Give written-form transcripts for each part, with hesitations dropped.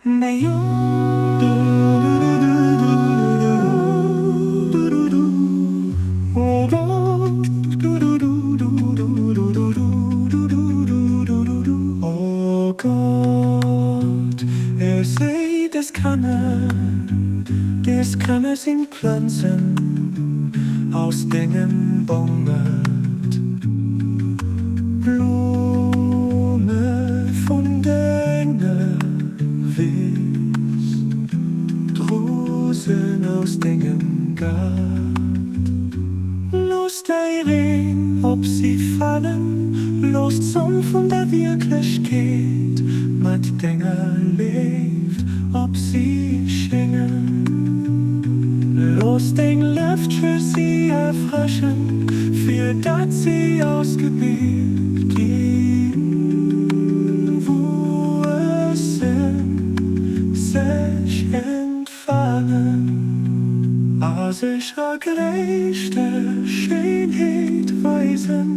O Gott, er seet des Kanner, des Kanner sinn Planzen aus dengem Bongert. Blumme vun denger Wiss, d'Rousen aus dengem Gaart. Looss däi Reen op si falen, looss d'Sonn vun der Wierklechkeet mat denger Léift op si schéngen. Looss deng Léift fir si erfrëschen, fir dat si ausgebilt ginn, wuessen, sech entfalen a sech a gréisster Schéinheet weisen.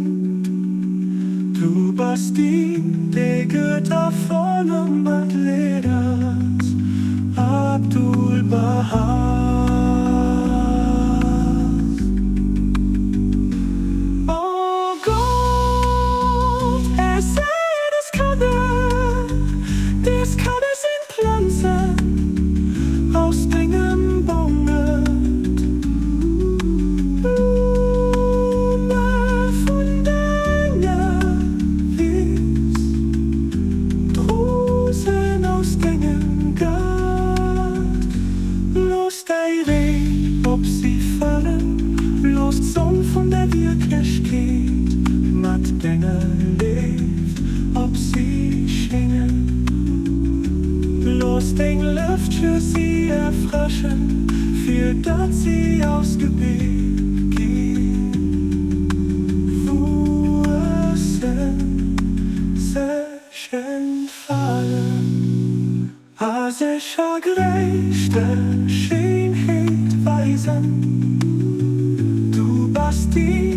Du bass deen, dee Gëtter voll a mat Leed ass, Abdu'l-Bahá. O Gott, erséi des Kanner, des Kanner sinn Planzen aus dengem Bongert, Blumme vun denger Wiss, d'Rosen aus dengem Gaart. Looss däi Reen op si falen, looss d'Sonn vun der Wierklechkeet mat denger Léift op si schéngen. Looss deng Lëft fir si erfrëschen, fir datt si ausgebilt ginn, wuessen, sech entfalen a sech a gréisster Schéinheet weisen. Du bass déi.